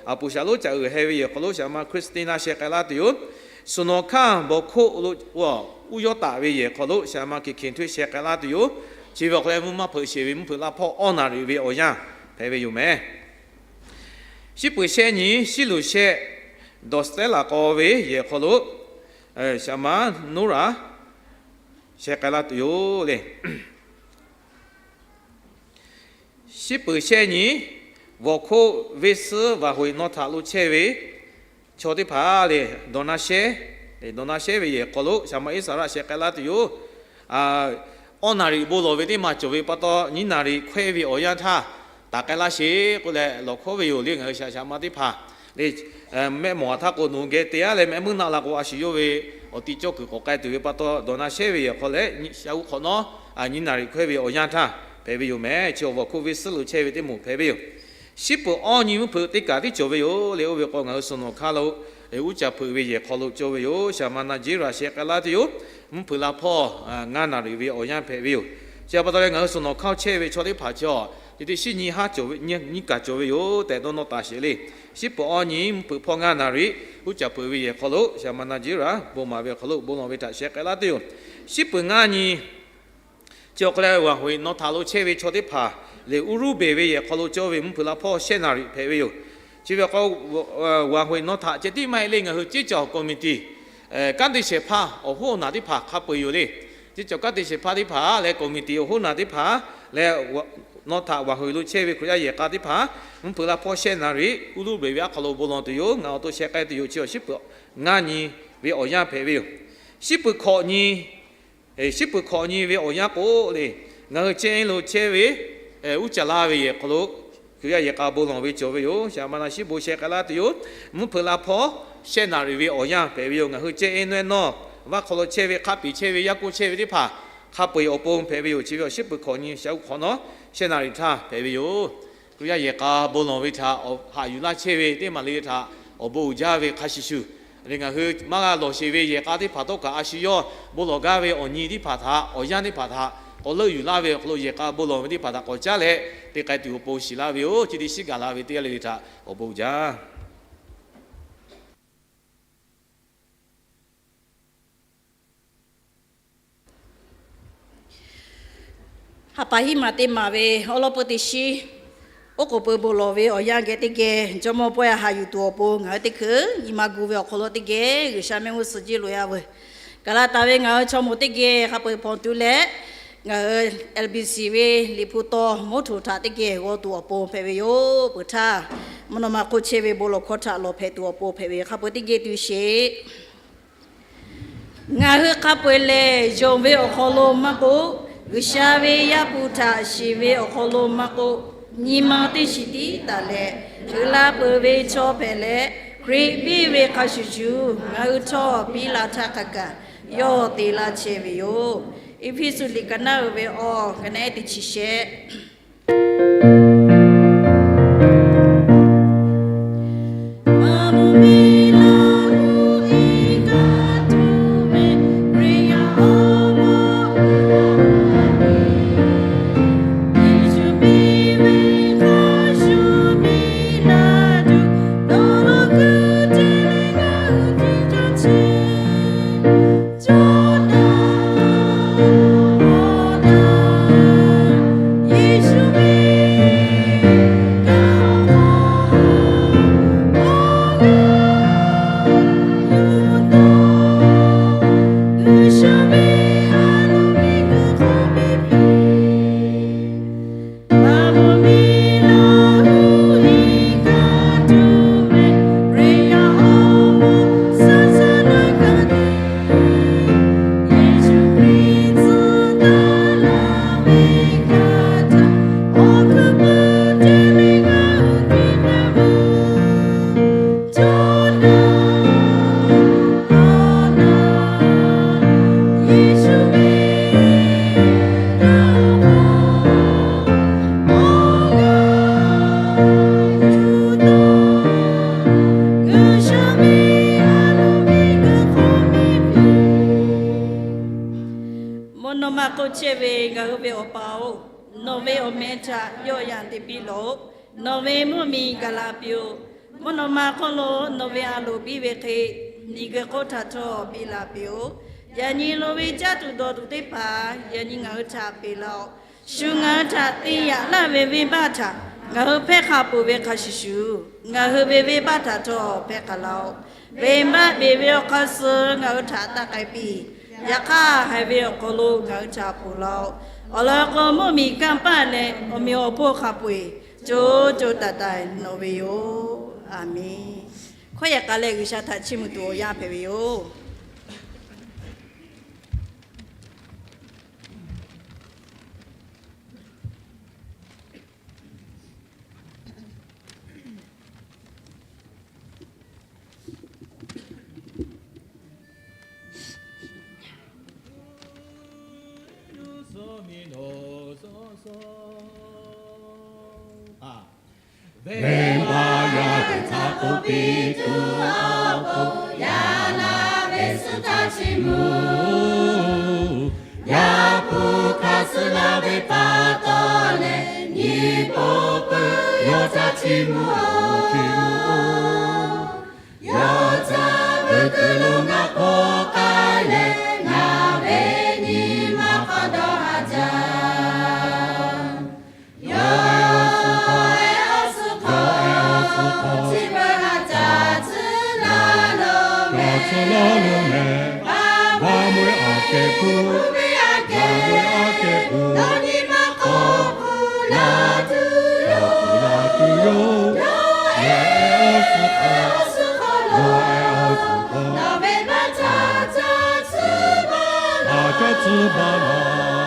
A poˍ shaˍ lonˉ caꞈ uiˍ heh ve yehˬ hk'aw lo shaˍ ma Christina sheh k'ai laˇ tuˬ yoˬ. Suhˍ nawˬ hkanˇ bawˬ hkoˆ lo uˉ yawˇ taˍ ve yehˬ hk'aw lo shaˍ ma Keˍ Hkeˍ Htawehˇ sheh k'ai laˇ tuˬ yoˬ. Chi ve awˬ hk'aw lo mvuhˇ maˇ hpeuꞈ sheˍ ve mvuhˇ hpeuꞈ laˇ hpawˇ awˇ naˍ riꞈ ve awˬ yanˇ hpehꞈ ve yoˬ meh. Shiˉ peuˬ shehˆ nyi, Shiˉ luˬ shehˆ, Dawˬ teh laˬ k'aw ve yehˬ hk'aw lo shaˍ ma Noˉraꞈ sheh k'ai laˇ tuˬ yoˬ le. Shiˉ peuˬ shehˆ nyi, vawˬ hkoˆ venˇ suhˉ vaˬ hoꞈ e nawˇ htaꞈ lo chehˇ ve chaw teˇ hpaˍ le, dawˬ na shehˉ, dawˬ na shehˉ ve yehˬ hk'aw lo shaˍ ma Iˉsaˍreˍlaˆ sheh k'ai laˇ tuˬ yoˬ. Awˇ naˍ riꞈ bon lawˬ ve teˇ maˬ cawˬ ve pa taw, nyiˇ naˍ riꞈ hkawehˇ ve awˬ yanˇ htaˇ taˍ k'ai laˇ sheˍ k'oˆ leh lawˬ hkawˉ ve yoˬ le. Ngaˬ hui shaˍ shaˍ ma teˇ hpaˍ le, mehˆ mawˬ a htaˇ k'o nawˬ hui geh te a leh mehˆ meuˇ naˆ la k'o a shu yawˇ ve awˬ ti cawˇ kuiˬ k'awꞈ k'ai tuˬ ve pa taw, dawˬ na shehˉ ve yehˬ hk'aw leh shaˍ uˉ hk'awꞈ nawˉ nyiˇ naˍ riꞈ hkawehˇ ve awˬ yanˇ htaˇ hpehꞈ ve yoˬ meh. Chi awˬ vawˬ hkoˆ venˇ suhˉ lo chehˇ ve teˇ moˍ hpehꞈ ve yoˬ. Shiˉ peuˬ awˇ nyi mvuhˇ hpeuꞈ teˇ kaˬ tiˉ cawˬ ve yoˬ le. Oˇ ve k'o ngaˬ hui suhˍ nawˬ hkanˇ lo uˉ caˍ hpeuꞈ ve yehˬ hk'aw lo cawˬ ve yoˬ. Shaˍ ma Naˍjiˉraˍ sheh k'ai laˇ tuˬ yoˬ. Mvuhˇ hpeuꞈ laˇ hpawˇ ngaˇ naˍ riꞈ ve awˬ yanˇ hpehꞈ ve yoˬ. Chi pa taw leh ngaˬ hui suhˍ nawˬ hkanˇ chehˇ ve chaw teˇ hpaˍ chi awˬ ti teˇ shiˉ nyi haˉ cawˬ ve, nyiˇ kaˬ cawˬ ve yoˬ tehꞈ dawˇ nawˇ taˍ sheˍ le. Shiˉ peuˬ awˇ nyi mvuhˇ hpeuꞈ hpawˇ ngaˇ naˍ riꞈ uˉ caˍ hpeuꞈ ve yehˬ hk'aw lo shaˍ ma Naˍjiˉraˍ bon maˍ ve awˬ hk'aw lo bon lawˬ ve htaꞈ sheh k'ai laˇ tuˬ yoˬ. Shiˉ peuˬ ngaˇ nyi chi awˬ hk'aw leh vaˬ hoꞈ e nawˇ htaꞈ lo chehˇ ve chaw teˇ hpaˍ lehˬ, Uˉruˇbeˍ ve yehˬ hk'aw lo cawˇ ve mvuhˇ hpeuꞈ laˇ hpawˇ shehˆ naˍ riꞈ hpehꞈ ve yoˬ. Chi ve awˬ k'o, vaˬ hoꞈ e nawˇ htaꞈ ceh tiˉ maˇ heˆ le, ngaˬ hui ceˇ cawˬ committee, kanˉ te shehˍ hpaˇ awˬ hoˉ awˬ naˬ teˇ hpaˍ hk'a peu-eˬ yoˬ le. Ceˇ cawˬ kanˉ te shehˍ hpaˇ teˇ hpaˍ leh committee awˬ hoˉ naˬ teˇ hpaˍ leh, nawˇ htaꞈ vaˬ hoꞈ e lo chehˇ ve Hkriꞈ yaˇ yehˬ k'a teˇ hpaˍ mvuhˇ hpeuꞈ laˇ hpawˇ shehˆ naˍ riꞈ Uˉruˇbeˍ ve aˉ hk'aw lo bon lawˬ tuˬ yoˬ. Ngaˬ awˬ to sheh k'ai tuˬ yoˬ. Chi awˬ shiˉ peuˬ ngaˇ nyi ve awˬ yanˇ hpehꞈ ve yoˬ. Shiˉ peuˬ hkawꞈ nyi, shiˉ peuˬ hkawꞈ nyi ve awˬ yanˇ k'o le, ngaˬ hui ceˇ lo chehˇ ve uˉ caˍ laˇ ve yehˬ hk'aw lo Hkriꞈ yaˇ yehˬ k'a bon lawˬ ve cawˬ ve yoˬ. Shaˍ ma Naˍjiˉraˍ sheh k'ai laˇ tuˬ yoˬ. Mvuhˇ hpeuꞈ laˇ hpawˇ shehˆ naˍ riꞈ ve awˬ yanˇ hpehꞈ ve yoˬ. Ngaˬ hui ceˇ nawˇ vaˇ hk'aw lo chehˇ ve hk'a peꞈ chehˇ ve yaˇ k'oˆ chehˇ ve teˇ hpaˍ hk'a peu-eˬ awˬ pon hpehꞈ ve yoˬ. Chi ve awˬ shiˉ peuˬ hkawꞈ nyi shaˍ uˉ hk'awꞈ nawˉ shehˆ naˍ riꞈ htaˇ hpehꞈ ve yoˬ. Hkriꞈ yaˇ yehˬ k'a bon lawˬ ve htaꞈ haꞈ yuˬ laˇ chehˇ ve teˇ maˬ le htaꞈ awˬ bon uiˍ jaˇ ve hk'a shuˍ shuˍ, ngaˬ hui maˇ g'a lawˬ sheˍ ve yehˬ k'a teˇ hpaˍ htawˇ kaꞈ a shu yawˇ bon lawˬ gaˇ ve awˬ nyi teˇ hpaˍ htaꞈ, awˬ yanˇ teˇ hpaˍ htaꞈ k'awꞈ leuˆ yuˬ laˇ ve awˬ hk'aw lo yehˬ k'a bon lawˬ ve teˇ hpaˍ htaꞈ k'awꞈ caˉ leh te k'ai tuˬ awˬ pon shiˍ laˇ ve yoˬ. Chi teˇ shiˉ gaˬ la ve teˇ g'aˇ le le htaꞈ awˬ bon uiˍ jaˇ. Ha pa hiˉ maˬ teˇ maˬ ve awˉ lawˉ peu teˇ shiˉ, oˉ k'oˍ pui bon lawˬ ve awˬ yanˇ geh teˇ geh jawˇmawˇ pawehˇ haꞈ yuˬ tuˬ awˬ pon ngaˬ hui teˇ hkui nyi ma gu ve awˬ hk'aw lo teˇ geh G'uiˬsha mehˆ g'uˇ suhˍ jiˇ loꞈ-e a veuˬ. Gaˬ la taˍ ve ngaˬ hui chaw moˍ teˇ geh hk'a peu-eˬ hpawnˬ tuˬ leh, ngaˬ hui L B C ve Liꞈ hpu taw moˉ htoꞈ htaꞈ teˇ geh g'aw tuˬ awˬ pon hpehꞈ ve yoˬ. Peuˬ htaˇ, mvuhˇ naw ma hk'oˆ chehˇ ve bon lawˬ hkawˇ htaꞈ lawˬ hpehꞈ tuˬ awˬ pon hpehꞈ ve yoˬ. Hk'a peu-eˬ teˇ geh tuˬ sheˍ. Ngaˬ hui hk'a peu-eˬ lehˬ, yonˍ ve awˬ hk'aw lo maˇ k'oˆ, G'uiˬsha ve Yaˇ hpu htaꞈ shiˍ ve awˬ hk'aw lo maˇ k'oˆ, nyi ma teˇ shiˍ tiˉ taˍ leh, uiˍ la peuˬ ve chaw hpehꞈ leh, Hkriꞈ biˇ ve hk'a shuˍ shuˍ ngaˬ hui htawˇ biˇ la htaˇ hk'a kaꞈ, yawˇ te laˇ chehˇ ve yoˬ. Eˇfeˇsuꞈ liꞈ ka naˉ uiˍ ve awˬ ka naˉ ehˉ teˇ chi shehˆ. Mvuhˇ naw ma hk'oˆ chehˇ ve ngaˬ hui ve Awˬ pa-oˬ, nawˬ ve awˬ meh htaꞈ yawˆ yan te piˇ lawˬ. Nawˬ ve mvuhˇ miˬ gaˬ la piˇ-oˆ. Mvuhˇ naw ma hk'oˆ lo nawˬ ve a loˍ piˇ ve hk'e, miˬguiˬ hk'oˆ htaꞈ htawˇ piˇ la piˇ-oˆ. Yaꞈ nyi loꞈ ve caˇ tuˬ dawˬ tuˬ teˇ hpaˍ yaꞈ nyi ngaˬ hui htaꞈ peꞈ laˇ-oˆ. Shu ngaˬ hui htaꞈ te yaꞈ laˇ ve venˇbaˆ htaꞈ ngaˬ hui hpehˇ hk'a peuˬ ve hk'a shuˍ shuˍ, ngaˬ hui ve venˇbaˆ htaꞈ htawˇ hpehˇ k'ai laˇ-oˆ. Venˇbaˆ beˬ ve awˬ hk'aˇ suh ngaˬ hui htaꞈ taˇ k'ai piˇ. Yaꞈ hk'aˇ, haiˬ ve awˬ hk'aw lo ngaˬ hui htaꞈ ponˬ laˇ-oˆ. Awˬ lawn k'o, mvuhˇmiˬ kanˇ paˆ leh awˬ meꞈ awˬ hponˇ hk'a peu-eˬ co co taiˍ taiˍ nawˬ ve yoˬ. Aˬ menˍ. Hkawˇ yaꞈ k'a leh G'uiˬsha htaꞈ chiˇ mvuh tuˬ awˬ yanˇ hpehꞈ ve yoˬ. Venˇbaˆ yaˇ teˇ htaꞈ k'oˆ piˇ tuˬ awˬ pon, yaꞈ la ve suh htaꞈ chiˇ mvuh. Yaꞈ hpu hk'a suh la ve pa taw leh, nyi paw peuˬ yawˇ htaꞈ chiˇ mvuh-oˬ, chiˇ mvuh-oˬ. Yawˇ htaꞈ veuꞈ keu lo ngaˬ hk'aw k'ai leh, ngaˬ ve nyi ma hk'aw dawˇ haˍ jaˇ. Yawˇ ve awˬ suhˍ hk'aw, yawˇ ve awˬ suhˍ hk'aw, chi beuꞈ haˍ jaˇ tcuh laˇ lo mehˍ, tcuh laˇ lo mehˍ. Vaꞈ meuˇ aꞈ kehˬ hpu, vaꞈ meuˇ aꞈ kehˬ hpu, dawˇ nyi ma hk'aw hpu la tuˬ yoˬ, la tuˬ yoˬ. Yawˇ ve awˬ suhˍ hk'aw, yawˇ ve awˬ suhˍ hk'aw, nawˬ ve venˇbaˆ htaꞈ caˇ tcuh baˬ laˇ, caˇ tcuh baˬ laˇ.